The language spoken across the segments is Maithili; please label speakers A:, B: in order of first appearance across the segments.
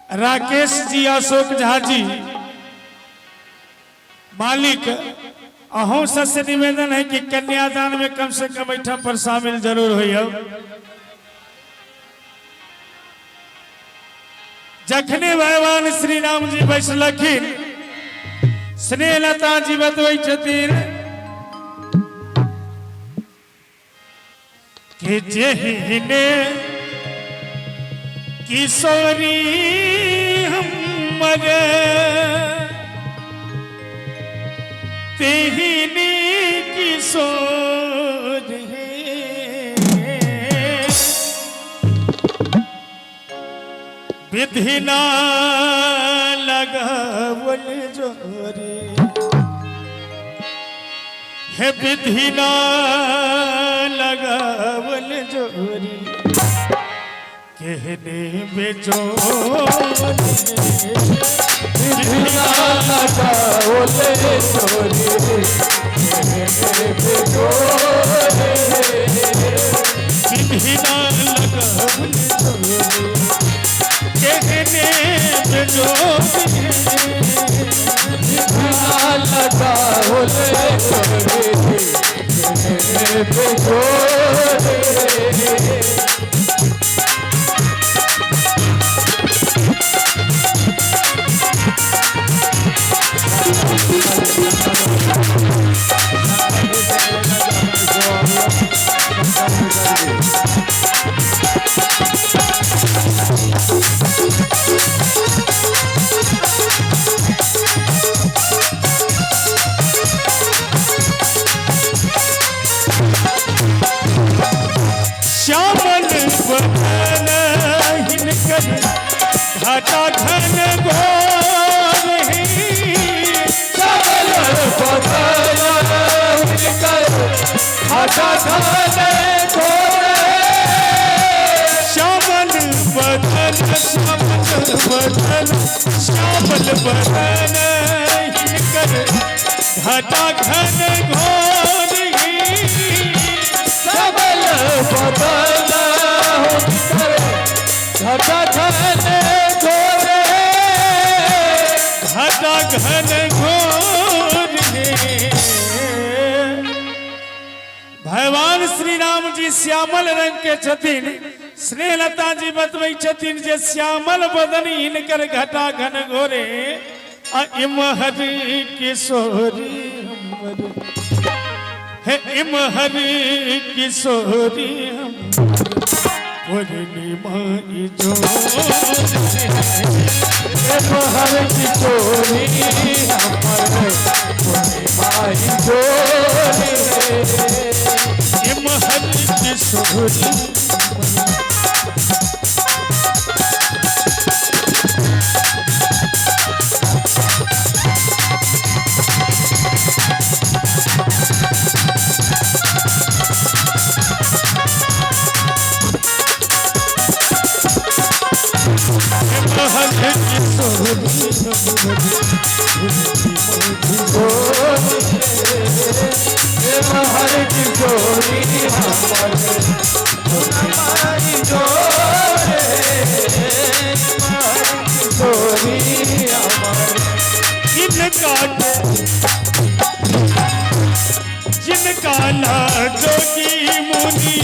A: राकेश जी अशोक झा जी मालिक अहूँ सबसे निवेदन है कि कन्यादान में कम से कम एहिठाम पर शामिल जरूर होइए। जखने भगवान श्री राम जी बैसलखिन, स्नेहलता जी बतबै छथिन कि जेहने किशोरी हमर तेहने किशोर हे। विधि ना लगावल जोरी हे, विधि ना लगावल जोरी कहने बेजोरी,
B: विधि ना लगावल जोरी कहने बेजोरी,
A: विधि ना लगावल जोरी कहने बेजोरी,
B: विधि ना लगावल जोरी कहने बेजोरी।
A: श्यामल बदन हिनकर घाटा घन घोर ही।
B: श्यामल बदन हिनकर घाटा घन घोर,
A: श्यामल बदन, श्यामल बदन, श्यामल बदन हिनकर घाटा घन घोर ही।
B: श्यामल बदन हिनकर घाटा घन घोर,
A: घाटा घन घोर हे। भगवान श्री राम जी श्यामल रंग के छथिन। स्नेहलता जी बतबै छथिन जे श्यामल बदन हिनकर घटा घन घोरे, आ इमहर किशोरी हमर हे, इमहर किशोरी हमर पूर्णिमा जोरे,
B: इमहर किशोरी हमर पूर्णिमा जोरे,
A: इमहर किशोरी इमहर किशोरी
B: इमहर किशोरी हमर पूर्णिमा जोरे, इमहर किशोरी हमर।
A: जिनका जिनका ला जोगी मुनि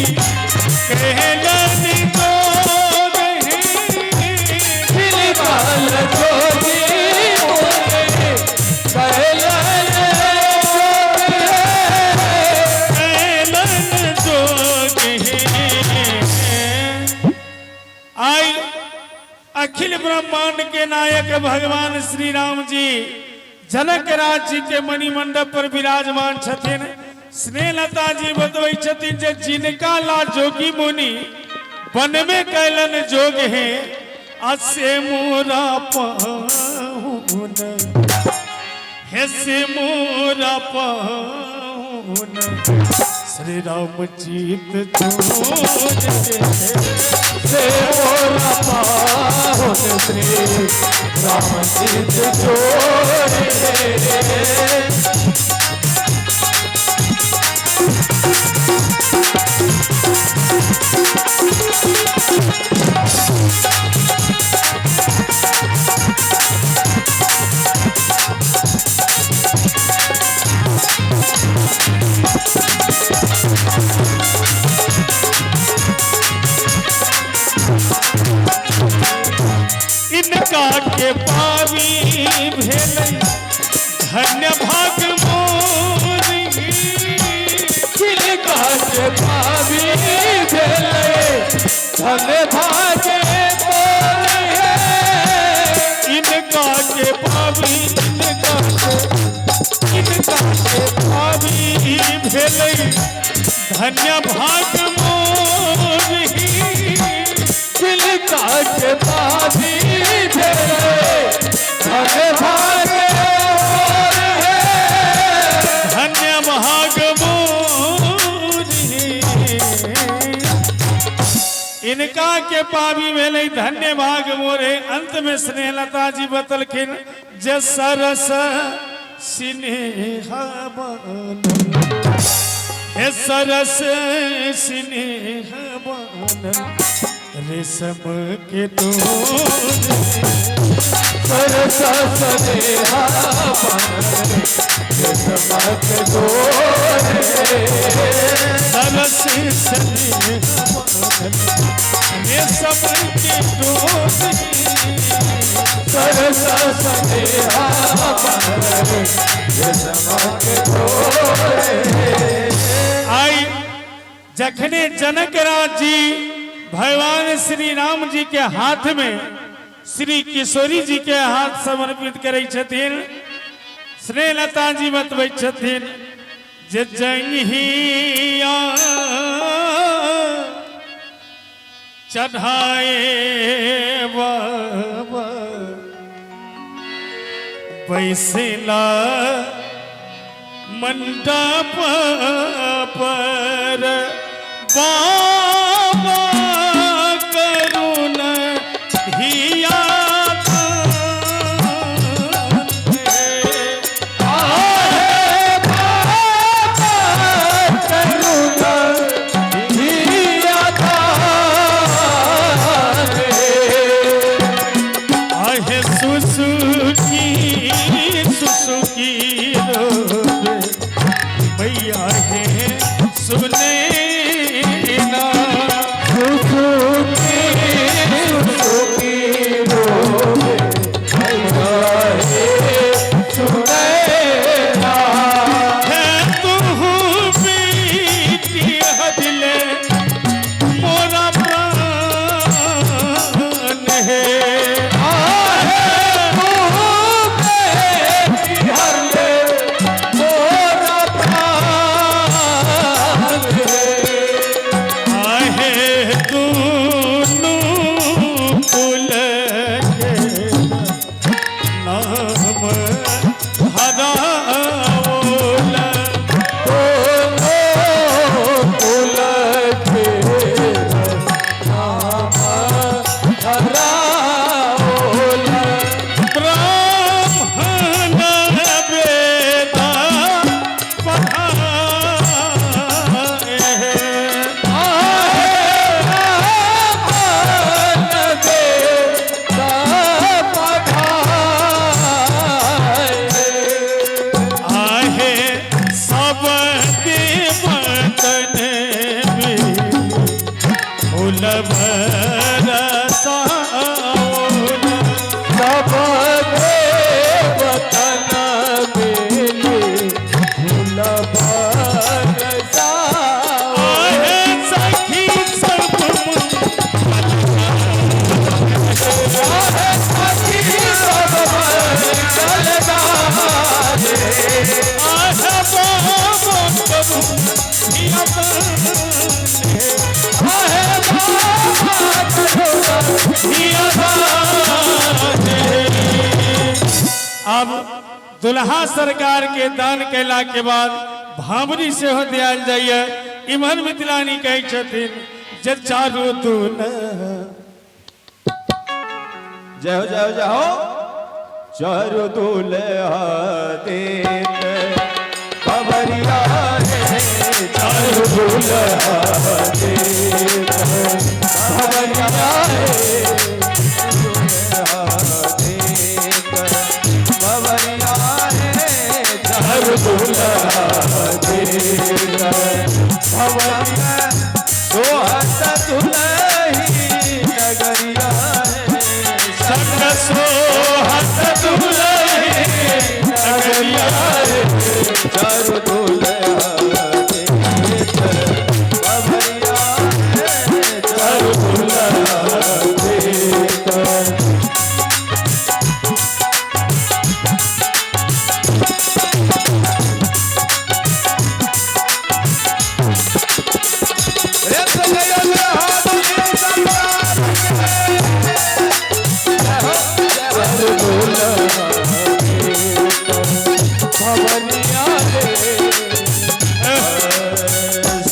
A: कहलन जोग है,
B: जिनका ला जोगी मुनि कहलन जोग है,
A: कहलन जोग है। आई अखिल ब्रह्मांड के नायक भगवान श्री राम जी जनक राज जी के मणिमंडप पर विराजमान छथिन। स्नेहलता जी बतबै छथिन जे जिनका ला जोगी मुनि वन में कैलन जोग है, असे मोरा पाहुन हे, से मोरा पाहुन श्री राम जीत जोग,
B: से मोरा पाहुन श्री राम जीत जोरे।
A: इनका के पावी भेलै धन्य भाग मोरी।
B: किनका के पावी भेलै धन भागे मोरे।
A: इनका के पावी, इनका के, इनका के पावी भेलै धन्य भाग मोरी।
B: किनका के पावी भेलै धन भागे मोरे।
A: धन्य भाग मोरी। इनका के पावी भेलै धन्य भाग मोरे। अंत में स्नेहलता जी बतलखिन जे सरस स्नेह बनल, हे सरस स्नेह बनल रेशम के डोर।
B: सरस स्नेहा बनल रेशमक डोरे।
A: सरस स्नेह बनल रेशम के डोर।
B: सरस स्नेहा बनल रेशमक डोरे।
A: आई जखने जनक राज जी भगवान श्री राम जी के हाथ में श्री किशोरी जी के हाथ समर्पित करै छथिन, स्नेहलता जी बतबै छथिन जे जंगिया चढ़ाए बाबा बैसला मंडप पर, बाबा करुण धिया।
B: आहे बाबा करुण धिया दाने।
A: आहे सुसुकी सुसुकी रोवे भैया हे सुने ना।
B: सुसुकी सुसुकी रोवे भैया हे सुनैना।
A: है तू बेटी हदले मोरा प्राण है।
B: आहे तू बेटी हरले मोरा प्राण हे।
A: आहे दूनु कुल के नाम हराओल।
B: दोनों कुल के नाम हराओल।
A: ब्राह्मण वेद पढ़ाए।
B: आहे ब्राह्मण वेद पढ़ाए।
A: आहे सब देवतन फूल बरसाओल।
B: सब देवतन मिली फूल बरसाओ।
A: आहे सखी सब
B: आहे सखी सब मंगल गाए।
A: आहे बाबा करुण धिया दाने।
B: आहे बाबा करुण
A: धिया दाने। अब दुल्हा सरकार के दान कैला के बाद भावरी सेहो दियाल जाइए। इमहर मिथिलानी कहै छथिन जे चारू दुल्हा
B: जय हो जय हो जय हो। चारु दुल्हा देत बबरिया रे, चारु दुल्हा देत बबरिया रे, दुल्हा देत बबरिया रे, चारु दुल्हा देत बबरिया। सोहत दुल्ही नगर चारु दुल्हा देख बबरिया हे चारु दुल्हा देख।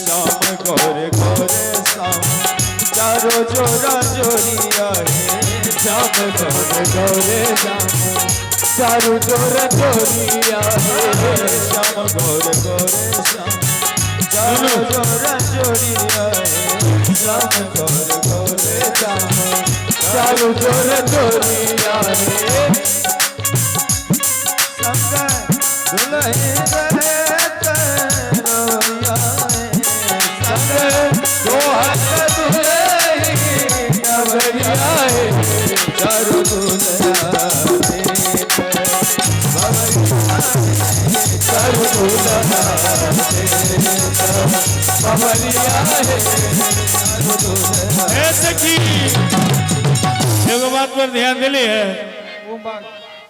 B: श्याम गोरे गोरे श्याम चारो जोरा जोरिया हे श्याम गोरे गोरे श्याम चारो जोरा जोरिया हे श्याम गोरे गोरे श्याम चारो जोरा जोरिया हे श्याम गोरे गोरे श्याम चारो जोरा जोरिया हे संग दुल्हे
A: ए सखी, एगो बात पर ध्यान दिली है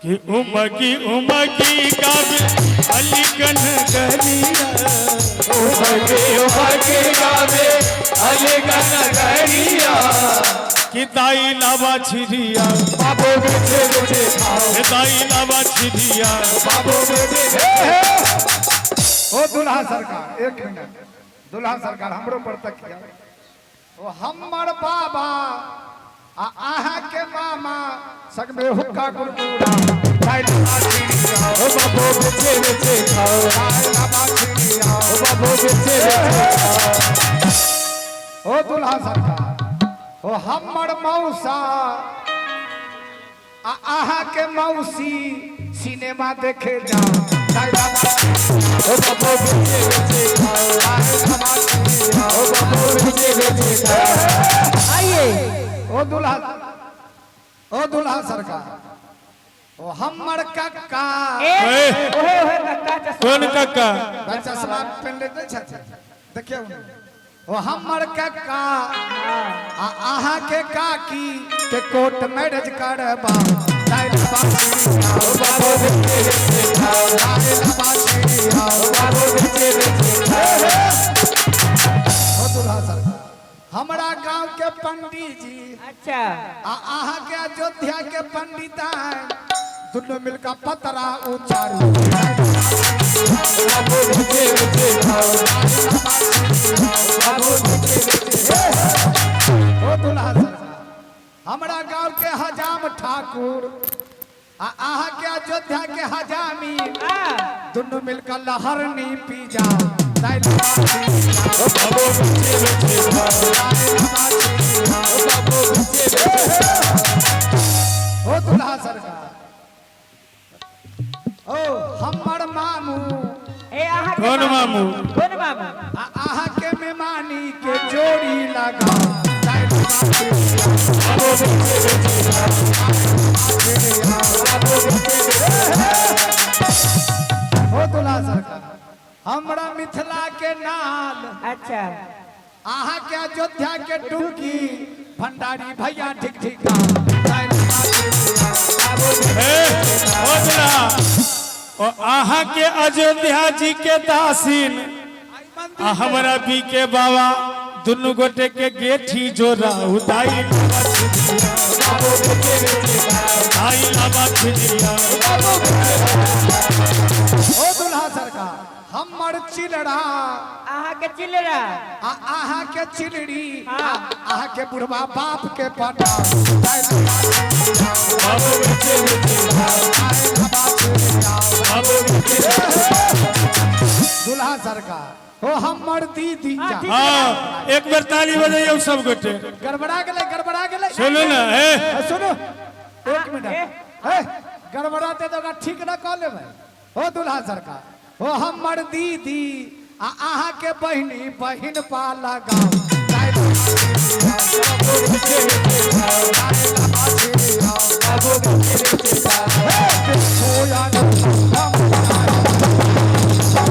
A: कि उमकी उमकी गावे अलीगन गरिया,
B: उमकी उमकी गावे अलीगन गरिया,
A: कि दाई लावा छिरिया
B: बाबू बेटे बेटे खाओ,
A: दाई लावा छिरिया
B: बाबू बेटे।
C: ओ दुल्हा सरकार एक मिनट, दुल्हा सरकार हमरो पर तक किया। ओ हमर बाबा आ आहा के मामा संग में हुक्का कुरकुरा दाई लावा छिरिया,
B: ओ बाबू बेटे बेटे खाओ,
C: दाई लावा छिरिया,
B: ओ बाबू बेटे बेटे खाओ।
C: ओ दुल्हा सरकार, ओ हमर मौसा आ आहा के मौसी सिनेमा देखे जाओ, दाई लावा,
B: ओ बाबू बेटे बेटे खाओ,
C: दाई लावा छिरिया,
B: ओ बाबू बेटे बेटे खाओ।
D: आइए
C: ओ दुल्हा, ओ दुल्हा सरकार, ओ हमर कक्का
D: ए ओहे ओहे कक्का चश्मा,
A: कौन कक्का
C: चश्मा पहनले नहीं छथिन देखियौ, ओ हमर कक्का आ आहा के काकी के कोर्ट मैरिज करबा, दाई लावा छिरिया,
B: ओ बाबू बेटे बेटे खाओ,
C: दाई लावा छिरिया,
B: ओ बाबू बेटे बेटे खाओ।
C: ओ दुल्हा सरकार, हमरा गांव के पंडित जी
D: अच्छा
C: आ आहा के अयोध्या के पंडित दोनों मिलकर पतरा उचारू,
B: बाबू बेटे बेटे खाओ, बाबू बेटे बेटे खाओ।
C: ओ दुल्हा सरकार, हमरा गांव के हजाम ठाकुर आ आहा के अयोध्या के हजामी दोनों मिलकर लहरनी पी जाओ, दाई लावा छिरिया,
B: ओ बाबू बेटे बेटे खाओ,
C: दाई लावा छिरिया,
B: ओ बाबू बेटे बेटे खाओ।
C: ओ दुल्हा सरकार, ओ हमर मामू
D: ए आहा के
A: कौन मामू?
D: कौन मामू
C: आ आहा के मेहमानी के जोड़ी लगा, दाई लावा छिरिया,
B: बाबू बेटे बेटे खाओ,
C: छिरिया,
B: बाबू बेटे बेटे खाओ।
C: ओ दुल्हा सरकार, हमरा मिथिला के नाल
D: अच्छा
C: आहा के अयोध्या के टुकी भंडारी भैया ठीक ठीक, दाई लावा छिरिया,
A: ए ओ दुल्हा, ओ आहा के अयोध्या जी के दासीन आ हमरा बी के बाबा दुनू गोटे के गेठी जोरा दाई लावा छिरिया,
B: बाबू बेटे बेटे खाओ,
A: दाई लावा छिरिया।
B: बाबू बेटे
C: ओ दुल्हा सरकार, हमर चिलड़ा
D: आहा के चिलड़ा
C: आ आहा के चिलड़ी
D: हाँ।
C: आहा के बुढ़वा बाप के पटा, दाई लावा छिरिया,
B: बाबू बेटे बेटे खाओ,
C: दाई लावा छिरिया।
B: बाबू बेटे बेटे खाओ।
C: दुल्हा सरकार, ओ हमर दीदी
D: हाँ,
C: जा
D: ठीक।
A: हाँ एक बार ताली बजाइयो सब गोटे।
C: गड़बड़ा गेलै, गड़बड़ा गेलै,
A: सुनू ना ए
C: सुनू एक मिनट,
D: ए।
C: ए गड़बड़ाते तो ओकरा ठीक न कऽ लेबै। ओ दुल्हा सरकार, ओ हमर दीदी आ आहा के बहिनी बहिन पा लगाओ, दाई लावा छिरिया,
B: बाबू बेटे बेटे खाओ,
C: दाई लावा छिरिया,
B: बाबू बेटे बेटे खाओ।
C: हे सोया न हम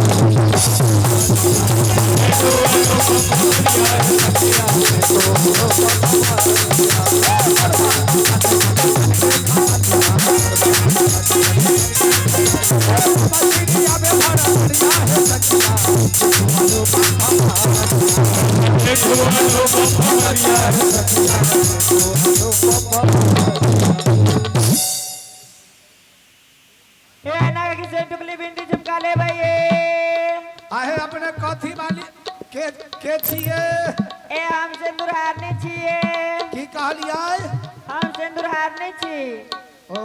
D: लेबै ये।
C: आहे अपने कथी वाली के के छियै?
D: ए हम सिंदूर हारने छियै।
C: की कहलियै?
D: हम सिंदूर हारने छी।
C: ओ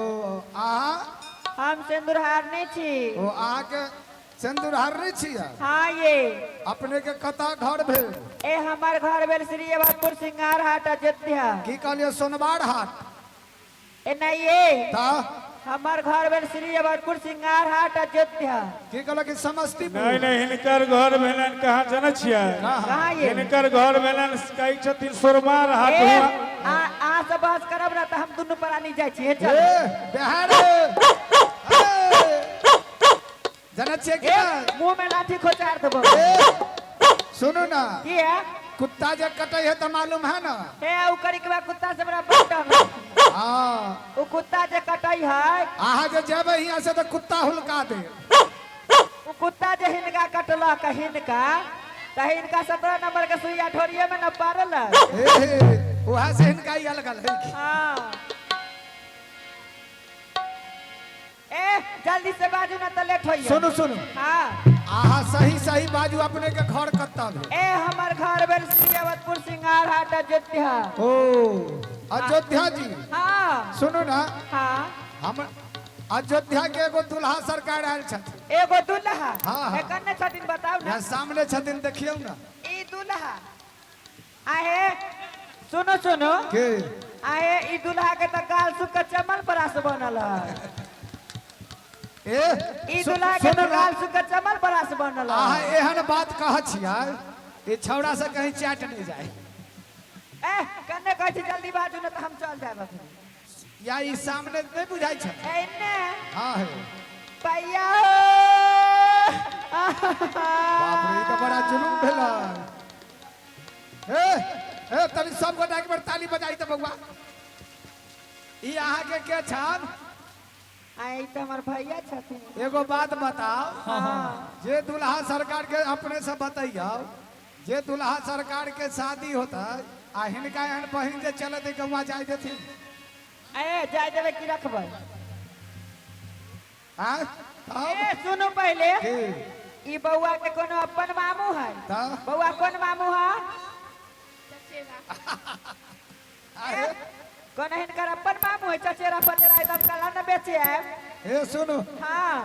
C: अहाँ
D: हम सिंदूर हारने छी।
C: ओ अहाँके सिंदूर हारने छियै?
D: हाँ ये।
C: अपने के कतऽ घर भेल?
D: ए हमार घर भेल श्री अवधपुर सिंगार हाट अयोध्या।
C: की कहलियै? सोनवार हाट?
D: ए नहीं ये।
C: तऽ
D: हमार घर भेल श्री अवधपुर सिंगार हाट अयोध्या।
C: की कहलक कि समस्तीपुर?
A: नहीं नहीं, हिनकर घर भेलनि कहाँ जनै छियै?
D: कहाँ ये?
A: हिनकर घर भेलनि कहै छथिन सोरमार हाट।
D: ए
A: हुआ।
D: आ सब बहस करब ना तऽ हम दुनू प्राणी जाइ छी। चल।
C: ए बिहार जनै छियै कि
D: ए
C: नहि?
D: मुंह में लाठी खोचार देबो।
C: ए, सुनू ना।
D: की है?
C: कुत्ता जे कटै है तऽ मालूम है ना?
D: हे उ करिकवा कुत्ता से हमरा बड़ डर लगे।
C: हाँ।
D: उ कुत्ता जे कटै है।
C: अहाँ जे जेबै हियाँ से तऽ कुत्ता हुलका दे।
D: उ कुत्ता जे हिनका कटलक हिनका तऽ हिनका 17 नंबर के सुइया ढोरिये में न पड़ल।
C: हे हे वहाँ से हिनका ही अलग है।
D: हाँ। ए जल्दी से बाजू ना तऽ लेट होइए।
C: सुनू सुनू।
D: हाँ।
C: अहाँ सही सही बाजू, अपने के घर कतऽ भेल?
D: ए हमर घर भेल श्री अवधपुर सिंगार हाट अयोध्या।
C: ओ अयोध्या जी।
D: हाँ।
C: सुनू ना।
D: हाँ।
C: हम अयोध्या के एगो दुल्हा सरकार आयल छथिन।
D: एगो दुल्हा?
C: हाँ, हाँ।
D: ए कन्ने छथिन बताउ ना।
C: यहाँ सामने छथिन, देखियौ ना।
D: ई दुल्हा आहे। सुनो सुनो।
C: के?
D: आहे ई दुल्हा के तऽ गाल सुख के चमन परास बनल है।
C: ए
D: ई दुल्हा के
C: सुनू
D: तऽ
C: ना।
D: गाल सुख के चमन परास बनल है।
C: अहाँ एहन बात कहै छियै, ई छौड़ा से कहीं चाट नहीं जाए।
D: ए कन्ने कहै छी जल्दी बाजू ना तऽ हम चल जायब अखनी।
C: या ई सामने नहीं बुझाइ छै?
D: एने।
C: हाँ है।
D: भैया
C: बाप रे, ई तऽ बड़ा जुलुम भेलै। ए ए तनी सब गोटा एक बेर ताली बजाई तऽ बउआ। ई अहाँ के के छन?
D: आई तऽ हमर भैया छथिन।
C: एगो बात बताओ।
D: हाँ।
C: जे दुल्हा सरकार के अपने से बतैयौ, जे दुल्हा सरकार के शादी होता आ हिनका एहन बहिन जे चलत गौवा जाय देथिन?
D: ए जाय देबै की रखबै?
C: आँय? तब?
D: ए सुनू पहिले।
C: की?
D: ई बउआ के कोनो अपन मामू है?
C: तऽ?
D: बउआ कोन मामू है?
C: आहे?
D: कोनो हिनकर अपन मामू है? चचेरा पचेरा एकदम कला न बेचे आयब।
C: हे सुनू।
D: हाँ।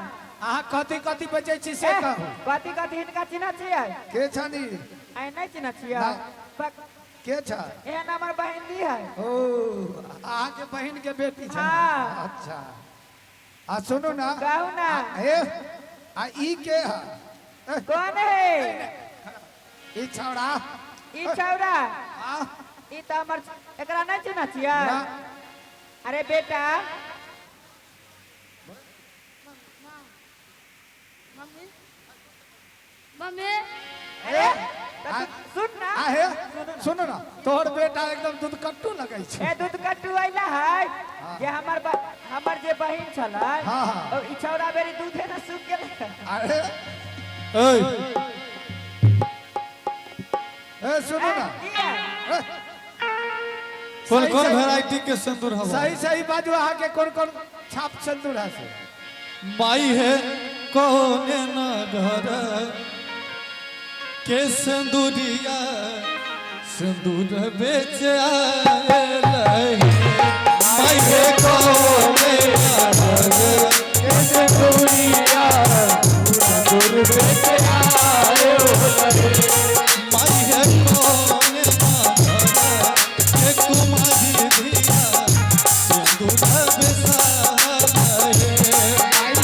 C: अहाँ कथी कथी बेचै छी से
D: ए,
C: कहू।
D: कथी कथी हिनका चिन्है छियै?
C: के छनि?
D: आइ नहि चिन्है छियै?
C: ना। के छ?
D: एहन हमर बहिन दी है।
C: ओ अहाँ के बहिन के बेटी छै?
D: हाँ।
C: अच्छा आ सुनू ना।
D: कहू ना।
C: ए आ ई के है? ए,
D: कौन है?
C: ई छौड़ा।
D: ई छौड़ा?
C: हाँ।
D: ई तऽ हमर एकरा नहि चिन्है छियै?
C: ना।
D: अरे बेटा।
E: Mummy mummy.
D: अरे तऽ तू सुन ना।
C: आहे सुनू ना, तोहर बेटा एकदम दूध कट्टू लगै छै।
D: ए दूध कट्टू अइला है जे हमर हमर जे बहिन छलै।
C: हाँ, हाँ।
D: ओ ई छौड़ा बेरी दूधे न सूख गेलै।
C: अरे
B: ओए
C: ए सुनू ना।
D: की है?
C: ए,
B: कौन
C: सही
B: कौन
C: सही-
B: वेराइटी के सिंदूर हवा?
C: सही सही बाजू, अहाँ के कौन कौन छाप सिंदूर है से?
B: माई है कौन नगर के सिंदूरिया सिंदूर बेच आयल हे। माई है कौन नगर के सिंदूरिया सिंदूर बेच आयल हे। माई है कौन नगर के कुमारी धिया सिंदूर बेचायल हे।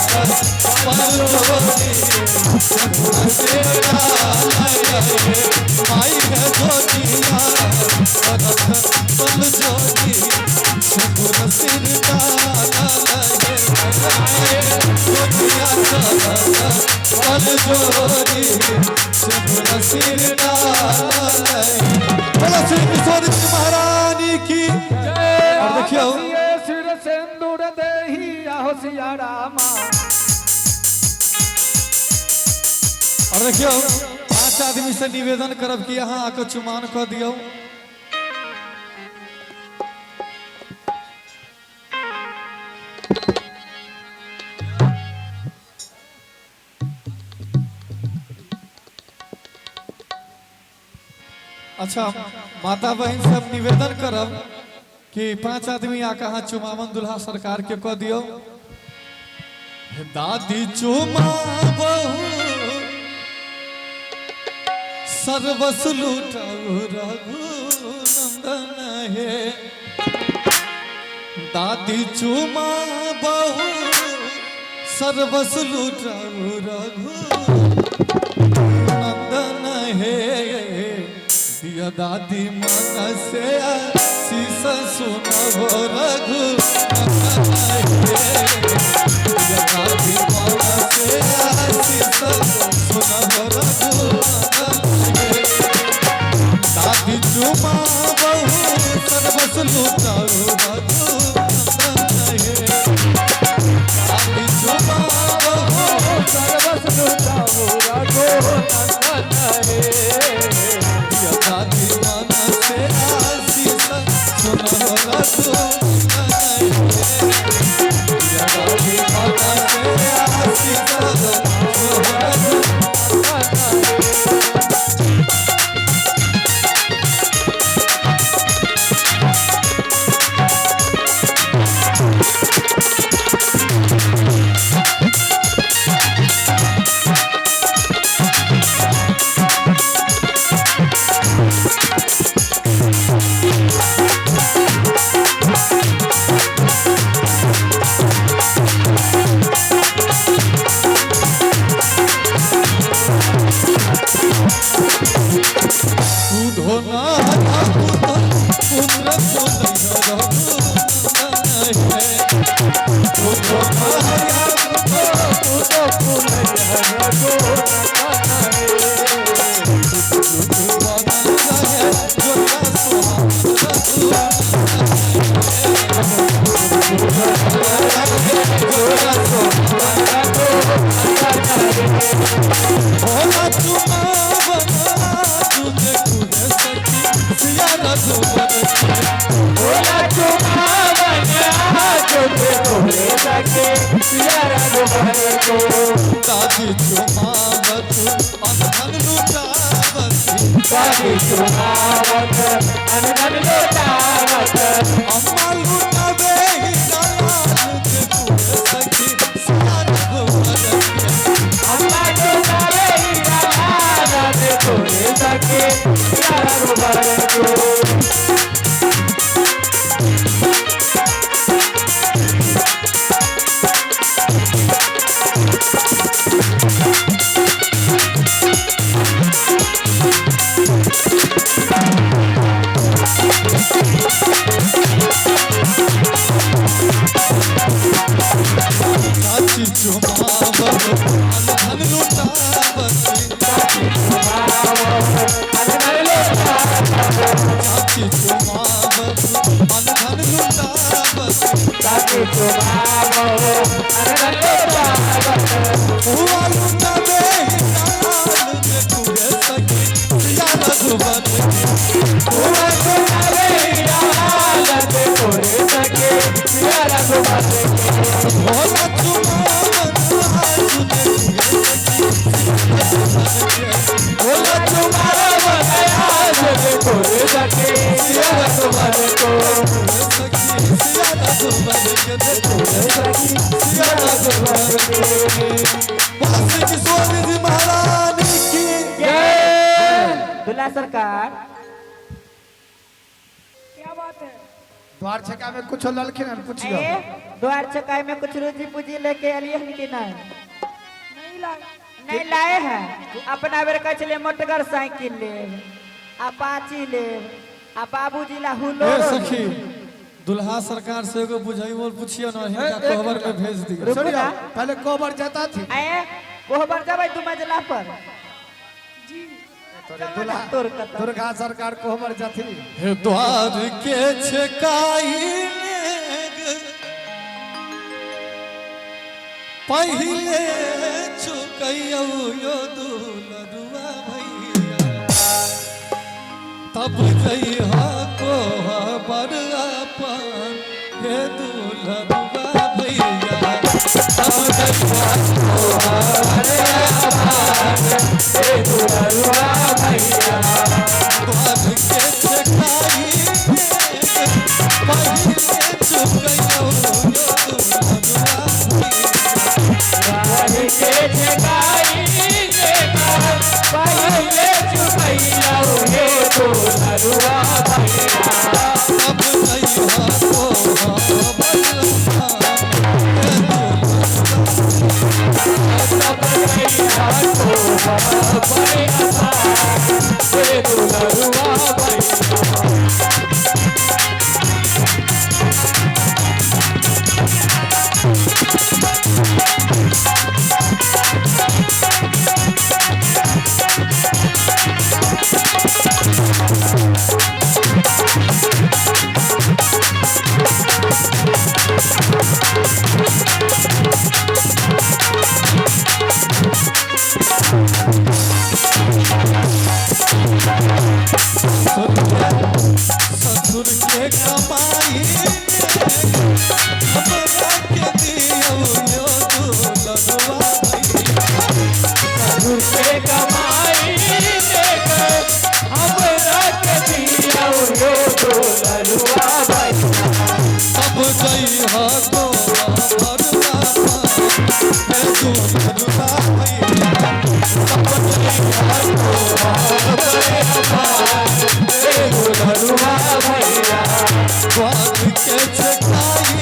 B: चलत पर जोरी सिंदूर सिर डालल हे माई है जोगिया चलत पल जोरी सिंदूर सिर डालल हे जोगिया चलत पल जोरी सिंदूर सिर डालल हे। बोलो श्री किशोरी जी महारानी की जय। और देखियो
C: सिर सिंदूर देही आहो सिया रामा।
B: और देखियो 5 आदमी से निवेदन करब कि यहाँ आकर चुमान कर दियो। अच्छा माता बहन सब निवेदन करब कि 5 आदमी आकर यहाँ चुमावन दुल्हा सरकार के कह दियो। दादी चुमा बहू सर्वस लूटाऊ रघु नंदन हे। दादी चुमा बहू सर्वस लूटाऊ रघु नंदन हे। दिया दादी मन से शीस सुनहो रघु नंदन हे। दिया दादी मन से शीस सुनहो रघु नंदन हे। दादी चुमा बहू सर्वस लूटाऊ रघु नंदन हे। दादी चुमा बहू
C: सर्वस लूटाऊ रघु नंदन हे।
B: दादी मन से आशीष सुनो रघु नंदन हे। दादी मन से आशीष सुनो रघु
C: नंदन हे।
B: सुधो पुत्र रघु नंदन हे। सुधो
C: रघु नंदन
B: दादी चुमावत अनधन लुटावती।
C: दादी चुमावत अनधन लुटावत।
B: अम्मा लुटावे ही लाल के तूने सखी सिया रघुवर के।
C: अम्मा लुटावे ही लाल के तूने सखी सिया रघुवर के।
B: चाची चुमावत अनधन लुटावती।
C: चाची चुमावत अनधन लुटावत।
B: चाची चुमावत अनधन लुटावती।
C: चाची चुमावत अनधन लुटावत।
B: बुआ लुटावे ही लाल के तूने सखी सिया रघुवर के।
C: बुआ लुटावे ही लाल के तूने सखी सिया रघुवर के।
B: भोला चुमावन आज
C: भोला चुमावन आज तूने सखी सिया रघुवर को।
B: सिया रघुवर के तूने
C: सखी सिया रघुवर के।
B: बोला श्री किशोरी जी महारानी की
D: जय। दुल्हा सरकार
E: क्या बात है।
C: द्वार छेका में कुछो ललखिन हन पुछियो।
D: ए, द्वार चकाई में कुछ रोजी पूजी लेके अलिए हन कि नहीं?
E: नहीं लाए।
D: नहीं लाए हैं। अपना बेर कहै छलियै मोटगर साइकिल लेब, अपाची लेब, आ बाबूजी ला हुलो।
B: ए सखी, दुल्हा सरकार से एगो बुझाइबो पुछियो ना, हिनका
C: एक
B: कोहबर में भेज दियो।
D: रुकू
C: सुनियो,
D: ना।
C: पहले कोबर जाता थी।
D: आए कोहबर जबै दू मंजिला पर।
E: जी।
C: तोरे दुल्हा
D: तोर कतऽ।
C: दुर्गा सरकार कोबर जाती।
B: हे द्वार के छेकाई पहिले चुकैयौ यो दुलरुआ भैया, तब जइहा कोहबर अपन हे दुलरुआ भैया, तब जइहा कोहबर अपन हे दुलरुआ भैया। द्वार के छेकाई पहिले चुकैयौ यो दुलरुआ भैया, तब जइहा कोहबर अपन हे दुलरुआ। ससुर के कमाई हमरा के दियौ यो दुलरुआ भैया,
A: ससुर के कमाई देकर हमरा के दियौ यो दुलरुआ भैया,
B: तब जइहा कोहबर अपन हे दुलरुआ भैया, तब जइहा कोहबर अपन हे
A: दुलरुआ भैया।
B: द्वार के छेकाई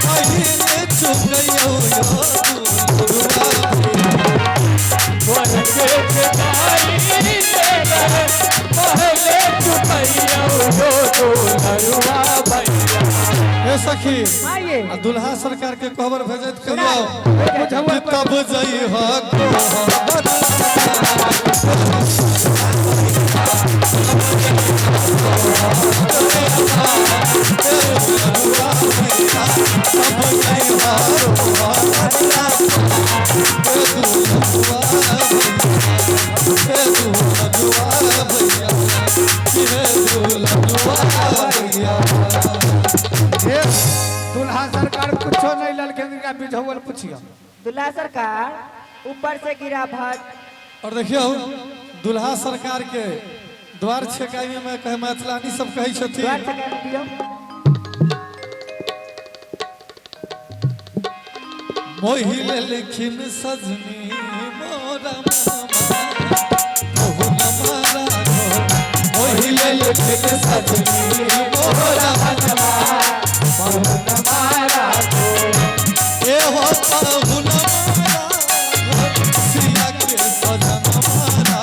B: पहिले चुकैयौ यो दुलरुआ भैया,
A: द्वार के छेकाई देकर पहिले चुकैयौ यो दुलरुआ भैया।
B: हे सखी,
D: आइए।
B: आ दुल्हा सरकार के कोहबर भेजैत कहियो कि तब जइहा कोहबर तब जइहा कोहबर हे दुलरुआ भैया, हे दुलरुआ भैया, हे दुलरुआ भैया।
C: हे दुल्हा सरकार कुछो नहीं ललखिन, इनका बिझौल पुछियो।
D: दुल्हा सरकार ऊपर से गिरा भट।
B: और देखियो दुल्हा सरकार के द्वार छेकाई में कहे मैथिलानी सब कहै छथिन,
D: द्वार चकाई में दियौ।
B: मोहि लेलखिन सजनी मोरा मामा मोहन मारा गो, मोहि लेलखिन सजनी मोरा मामा
A: मोहन मारा गो,
B: ए हो पाहुन मारा गो, सिया के सजन मारा,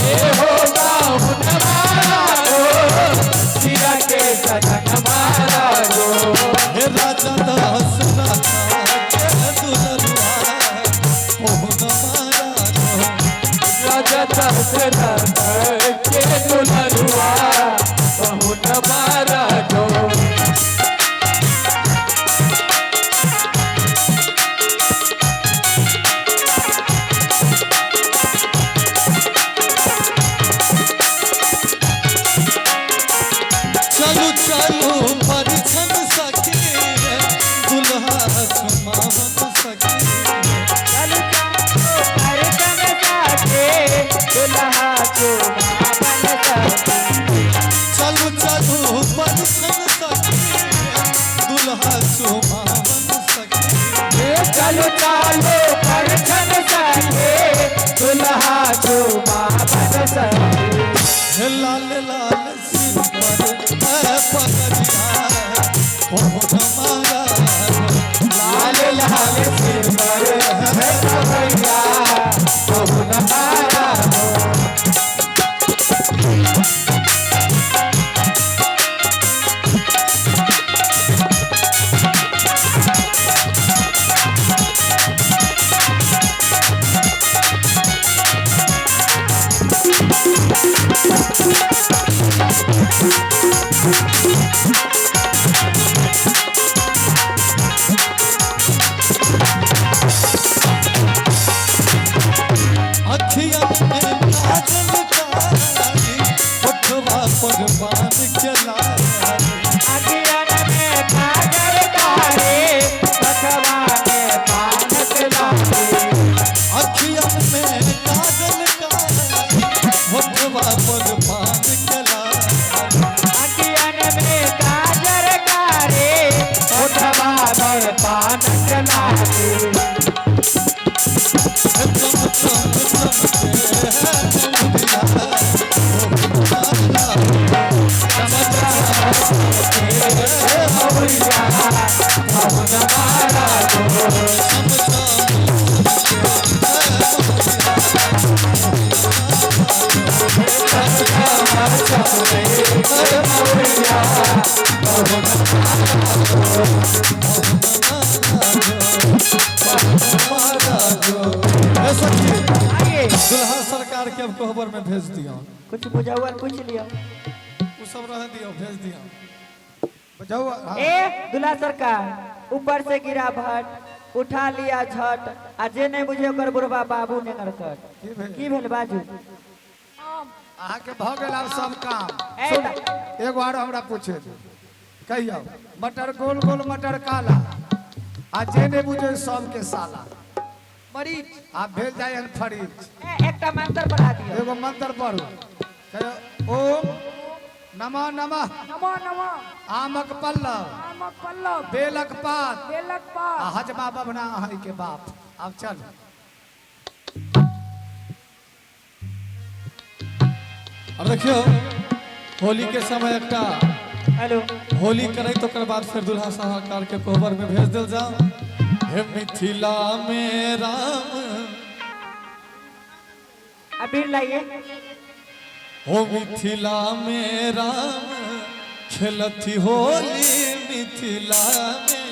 A: ए हो पाहुन मारा गो, सिया के सजन मारा गो।
B: हे राजा दशरथ के दुलरुआ मोहन मारा गो,
A: राजा दशरथ के दुलरुआ मोहन मारा गो।
B: चलू चलू परिछन सखी रे, दुल्हा चुमावन सखी रे।
D: चलू चलू परिछन सखी, दुल्हा चुमावन सखी।
B: चलू चलू परिछन सखी रे, दुल्हा चुमावन सखी रे।
A: चलू चलू परिछन सखी, दुल्हा चुमावन सखी।
B: हे लाल लाल सिर पर पहुन महाराज।
F: लाल लाल सिर पर है सवैया पहुन महाराज।
B: अखियन में काजल कारी, ओठवा पर पान के लाली।
D: अखियन में काजल कारी, ओठवा में पान के लाली।
B: अखियन में काजल कारी, ओठवा पर पान के लाली।
D: अखियन में काजल कारी, ओठवा पर पान के लाली।
B: चम चम चमके है मौरिया पहुन महाराज।
F: चम चम चमके है मौरिया पहुन महाराज।
B: चम चम चमके है मौरिया
F: चम चमके है मौरिया पहुन
B: महाराज। ए सखी,
D: आइए
B: दुल्हा सरकार के अब कोहबर में भेज दिया।
D: कुछ बुझाउल पूछ लियो।
B: वो सब रह दियो, भेज दिया।
C: जाओ हाँ।
D: ए दुल्हा सरकार, ऊपर से गिरा भट, उठा लिया झट, आ जे नहीं बुझे ओकर बुढ़वा बाबू ने नरकट।
C: की भेल?
D: की भेल बाजू?
E: आम।
C: अहाँके भऽ गेल आब सब काम।
D: ए
C: सुन, एगो आरो हमरा पूछे दे। कहियौ मटर गोल गोल मटर काला, आ जे नहि बुझे सबके साला।
E: मरीच।
C: आब भेल जाइ हन फरीज।
D: ए, एकटा मंत्र पढ़ा दियो।
C: एगो मंत्र पढ़ू, कहियौ ओम नमः नमः
E: नमः नमः
C: आमक पल्लव
E: आमक पल्लव
C: बेलक पात
E: बेलक
C: आ
E: पात
C: हजमा बभना अहीं के बाप। आब चल।
B: अब देखियो होली के समय एकटा
D: हेलो
B: होली करे तो ओकर बाद फिर दुल्हा सरकार के कोहबर में भेज दिल जाओ। हे मिथिला में राम
D: अबीर लाइए।
B: हो मिथिला में राम खेलथि होली मिथिला में।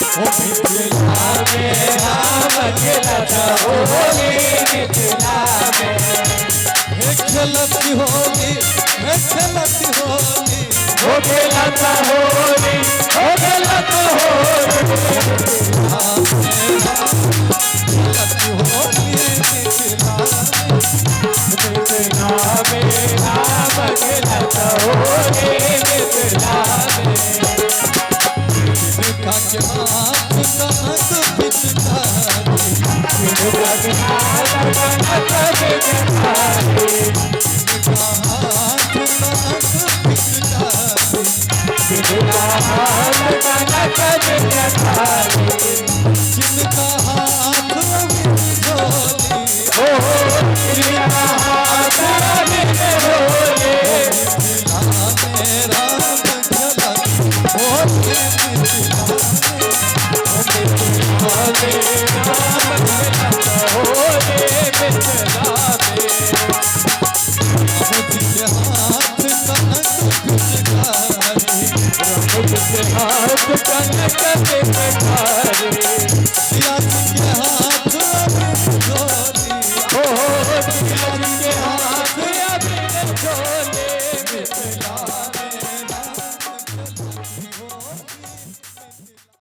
B: हो मिथिला में
F: राम खेलत होली मिथिला में।
B: हे खेलथि होली, हे खेलथि होली,
F: हो खेलत होली, हो खेलत होली।
B: खेलथि होली मिथिला में।
F: मिथिला में राम खेलत होली मिथिला में।
B: तिनका के हाथ कनक पिचकारी,
F: तिनका के हाथ कनक पिचकारी,
B: तिनका हाथ कनक पिचकारी,
F: तिनका हाथ कनक पिचकारी।